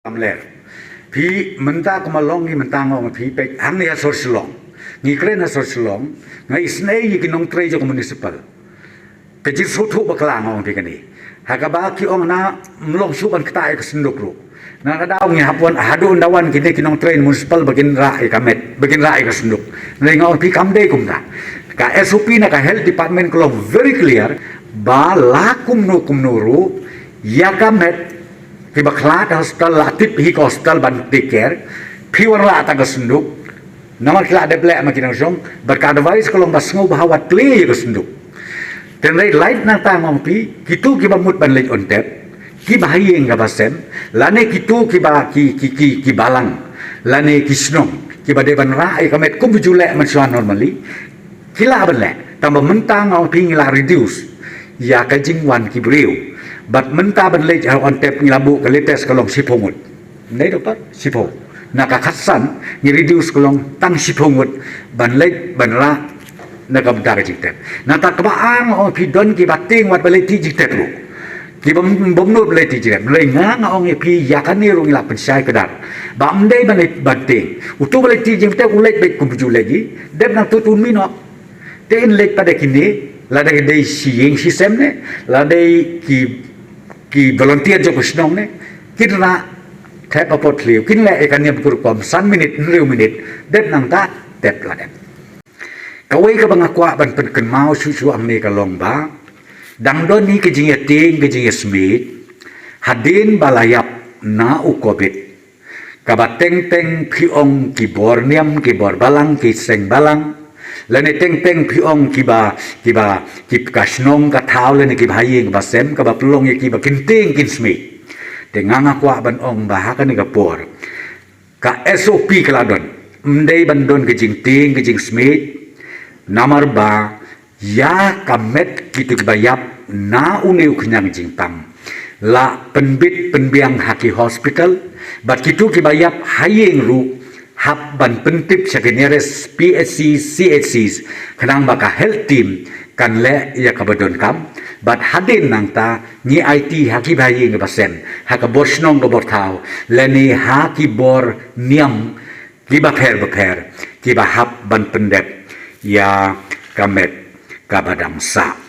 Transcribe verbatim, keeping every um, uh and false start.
Kam ler. Phi mynta kumba long ngi mynta nga ong phi peit hangne ha sor Shillong. Ngi kren ha sor Shillong. Nga isynei ïa ki nongtrei jong ka municipal. Ka jingsngewthuh bakla nga ong phi kane. Ha kaba ki ong na ym long shuh ban ktah ïa ka synduk ruh. Na ka daw ngi hap wan haduh ynda wan kine ki nongtrei municipal ba kin rah ïa ka met, ba kin rah ïa ka synduk. Hynrei nga ong phi kam dei kumta. Ka S O P na ka health department ka long very clear ba la kumno kumno ruh ïa ka met kiba khlad ha hospital, la tip hi ka hospital ban take care, phi wan rah tang ka synduk. Namar ki la dep leh ma ki nongshong, bad ka advice ka long ba sngewbha wat plie ïa ka synduk. Te hynrei lait nangta nga ong phi, kito kiba mut ban leit on tap, kiba ha ïing kaba sem, lane kito kiba ki, ki, ki, ki balang, lane ki shnong kiba dei ban rah ïa ka met kumba ju leh mynshuwa normally, ki lah ban leh. Tangba mynta nga ong phi ngi la reduce ïa ka jingwan ki briew. Bad mynta ban leit ha on tap ngi la buh ka latest ka long shiphew ngut. Ym dei, Doctor? Shiphew. Na ka khatsan ngi reduce ka long tang shiphew ngut ban leit ban rah na ka bynta ka jingtep. Nangta kaba ar nga ong phi don kiba tieng wat ba leit thied jingtep ruh. Kiba bym, bym nud ba leit thied jingtep. Hynrei nga, nga ong ïa phi ïa kane ruh ngi la pynshai kdar. Ba ym dei ban leit ban tieng. Uto ba leit thied jingtep u leit beit kumba ju leit hi. Dep nangta uto un mih noh. Te yn leit pat da kine, lada ki dei shi ïing shi sem ne, lada dei ki, ki volunteer jong ka shnong ne, kin rah thep hapoh thliew, kin leh ïa ka niam ka rukom san minit, hynriew minit, dep nangta, tep la dep. Kawei kaba nga kwah ban pynkynmaw shuh shuh hangne ka long ba, dang don hi ka jingïatieng, ka jingïasmit, hadien ba la ïap na u Covid, kaba teng teng phi ong ki bor niam, ki bor balang, ki seng balang, lane teng teng phi ong kiba, kiba, ki ka shnong ka thaw lane kiba ha ïing ba sem, kaba pynlong ïa kiba kin tieng kin smit. Te nga, nga kwah ban ong ba ha kane ka por ka S O P ka la don. Ym dei ban don ka jingtieng ka jingsmit. Namar ba ïa ka met kito kiba ïap na une u khñiang jingpang la pynbit pynbiang ha ki hospital, bad kito kiba ïap ha ïing ruh hap ban pyntip sha ki nearest P H C, C H Cs, khnang ba ka health team kan leh ïa kaba donkam, bad hadien nangta ngi aiti ha kiba ha ïing ba sem, ha ka bor shnong ka bor thaw, lane ha ki bor niam kiba pher bapher, kiba hap ban pyndep ïa ka met kaba dang sah.